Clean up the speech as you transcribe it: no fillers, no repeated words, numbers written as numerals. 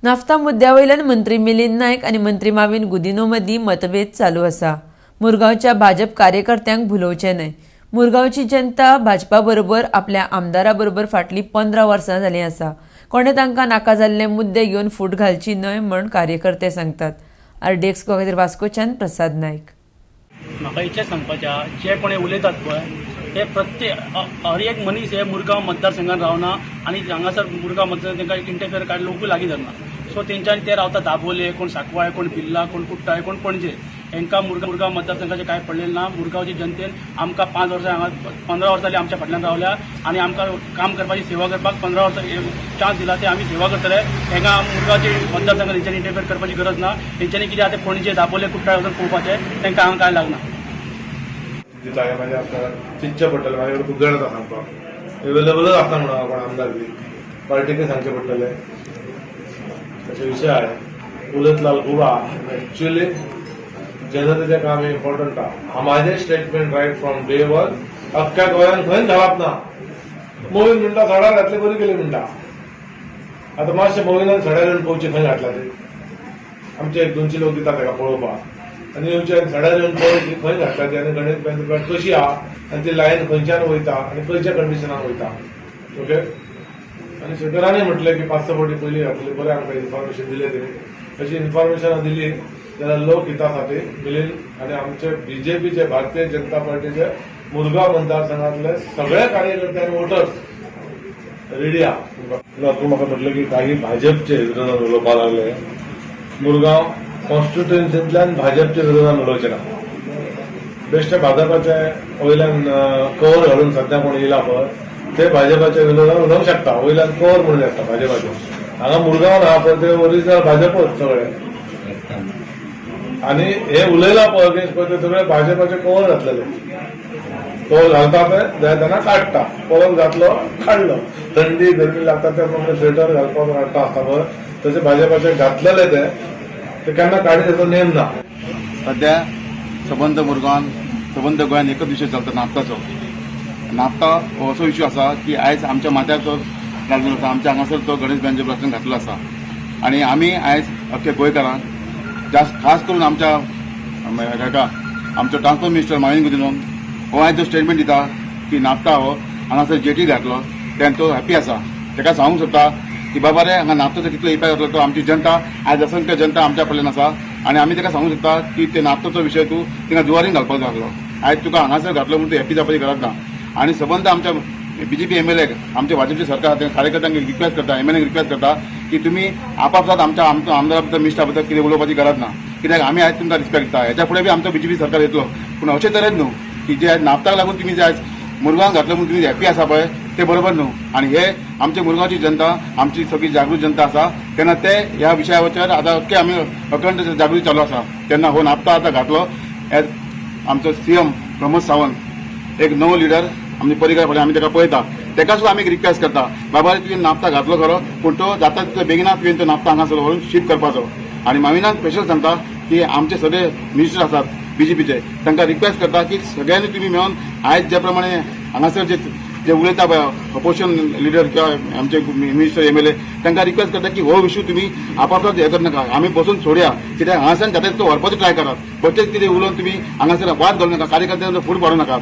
Naphtha मुद्द्या वयल्यान मंत्री मिलिंद नायक आनी मंत्री माविन गुदिन्हो मदीं मतभेद चालू आसा. मुरगांवच्या भाजप कार्यकर्त्यांक भुलोवचें न्हय. मुरगांवची जनता भाजपा बरोबर आपल्या आमदारा बरोबर फाटलीं 15 वर्सां जालीं आसा. कोणें तांकां नाका जाल्ले मुद्दे घेवन फूट घालची न्हय म्हूण कार्यकर्ते सांगतात. आरडीएक्स गोवा खातीर वास्कोच्यान प्रसाद नायक. म्हाका इतलें सांगपाचें आहा, जे कोणे उलयतात पळय ते प्रत्येक हर एक मनीस हे मुरगांव मतदारसंघात रावना आनी हांगासर मुरगांव मतदार तांकां इंटरफेअर कांय लोकूय लागीं धरना. सो तेंच्यांनी ते रावता दाबोले, कोण सांकवाळे, कोण बिर्ला, कोण कुट्टाळे, कोण पणजे. हांकां मुरगांव मतदारसंघाचें कांय पडलेलें ना. मुरगांवचे जनतेन आमकां 5 वर्सां हांगा 15 वर्सां जालीं आमच्या फाटल्यान रावल्या आनी आमकां काम करपाची, सेवा करपाक 15 वर्सां चान्स दिला, ते आमी सेवा करतले. हांकां मुरगांवचे मतदारसंघात तेंच्यांनी इंटरफेअर करपाची गरज ना. तेंच्यांनी कितें आतां पणजे, दाबोले, कुट्टाळे वचून पळोवपाचें, तांकां हांगा कांय लागना. दिता हें म्हाजें आपल्याक चिंतचें पडटलें. म्हाजे कडेन खूब जाण आसा सांगपाक, एवेलेबलच आसता म्हणून कोण आमदार बी पार्टीकय सांगचें पडटलें. तशे विशय आहे, उलयत लाल खूब आहा. एक्चुअली जनतेचें काम हें इम्पॉर्टंट आहा. म्हाजें statement right from day one, अख्ख्या गोंयान खंयच घालप ना. मोवीन म्हणटा सड्यार घातले बरी केली म्हणटा. आतां मातशें मोविनान सड्यार येवन पळोवचें खंय घातला ते. आमचे एक 200 लोक दिता ताका पळोवपाक आनी येवचे आनी सड्यार येवन पळोवची खंय घातला ते आनी गणेश बँक कशी आहा आनी ती लायन खंयच्यान वयता आनी खंयच्या कंडिशनान वयता. ओके, आनी शेटरांनी म्हटलें की 5-6 फावटी पयलीं घातली, बरें आमकां इन्फॉर्मेशन दिलें तेणी. अशी इन्फॉर्मेशन दिली जाल्यार लोक हिता खातीर मिलिंद आनी आमचे बीजेपीचे, भारतीय जनता पार्टीचे मुरगांव मतदारसंघातले सगळे कार्यकर्ते आनी वोटर्स रेडी आहा. ना तूं म्हाका म्हटलें की काही भाजपचे विरोधात उलोवपाक लागले. मुरगांव कॉन्स्टिट्युएन्सींतल्यान भाजपच्या विरोधात उलोवचें ना. बेश्टे भाजपाचे वयल्यान कवर घालून सध्या कोण येयला पळय ते भाजपाच्या विरोधात उलोवंक शकता, वयल्यान कवर म्हणून शकता भाजपाचे. हांगा मुरगांवान आहा पळय ते ओरिजिनल भाजपच सगळे आनी हे उलयला पळय अगेन्स्ट पळय ते सगळे भाजपाचे कवर घातलेले. कवर घालता ते जाय तेन्ना काडटा, परत घातलो काडलो. थंडी गरमी लागता ते प्रमाणे स्वेटर घालपाक हाडटा आसता पळय, तशें भाजपाचे घातलेले ते ते केन्ना काडी तेचो नेम ना. सध्या सबंद मुरगांवान, सबंद गोंयान एकच विशय चलता, नाफ्ताचो. नाफ्ता हो असो इश्यू आसा की आयज आमच्या माथ्यार तो घालून आसा. आमच्या हांगासर तो गणेश बँचे प्रश्न घातलो आसा आनी आमी आयज अख्खे गोंयकारांक, जास्त खास करून आमच्या हेका आमचो ट्रान्सपोर्ट मिनिस्टर माविन गुदिन्हो हो आयज जो स्टेटमेंट दिता की नाफ्ता हो हांगासर जेटी घातलो तेन्ना तो हॅपी आसा. ताका सांगूंक सोदता की बाबा रे, हांगा नाफ्ताचो कितलो इफेक्ट जातलो तो आमची जनता आयज असंख्य जनता आमच्या कडल्यान आसा आनी आमी ताका सांगूंक सोदता की ते नाफ्ताचो विशय तूं थिंगा जुवारीन घालपाक लागलो, आयज तुका हांगासर घातलो म्हणून तूं हॅपी जावपाची गरज ना. आनी सबंद आमच्या बीजेपी एमएलए, आमचे भाजपचे सरकार कार्यकर्त्यांक रिक्वेस्ट करता, एमएलए रिक्वेस्ट करता की तुमी आपापसात आमच्या आमच्या आमदारा बद्दल, मिनिस्टरा बद्दल कितें उलोवपाची गरज ना. कित्याक आमी आयज तुमकां रिस्पेक्ट दिता. हेच्या फुडें बी आमचो बीजेपी सरकार येतलो, पूण अशे तरेन न्हू की जे आयज नाफ्ताक लागून तुमी जे आयज मुरगांव घातलो म्हणून तुमी हॅपी आसा पळय ते बरोबर न्हू. आनी हे आमचे मुरगांवची जनता, आमची सगळी जागृत जनता आसा, तेन्ना ते ह्या विशयाचेर आतां अख्खे आमी अखंड जागृती चालू आसा. तेन्ना हो नाफ्ता आतां घातलो, एज आमचो सीएम प्रमोद सावंत एक नवो लिडर आमचे पर्रीकार फाल्यां आमी ताका पळयता, ताका सुद्दां आमी रिक्वेस्ट करता, बाबा रे, तुवें नाफ्ता घातलो खरो, पूण तो जाता तितलो बेगिनात तुवें तो नाफ्ता हांगासर व्हरून शिफ्ट करपाचो. आनी माविनाक स्पेशल सांगता की आमचे सगळे मिनिस्टर आसात बीजेपीचे, तांकां रिक्वेस्ट करता की सगळ्यांनी तुमी मेळून आयज जे प्रमाणे हांगासर जे जे उलयता पळय अपोजिशन लिडर किंवा आमचे मिनिस्टर एमएलए, तांकां रिक्वेस्ट करता की हो इशू तुमी आपापसात हे करनाका, आमी बसून सोडया. कित्याक हांगासर जाता तितलो व्हरपाचो ट्राय करात, बशेच कितें उलोवन तुमी हांगासर वाद घालूं नाका, कार्यकर्त्यांचो फूट पाडूं नाका.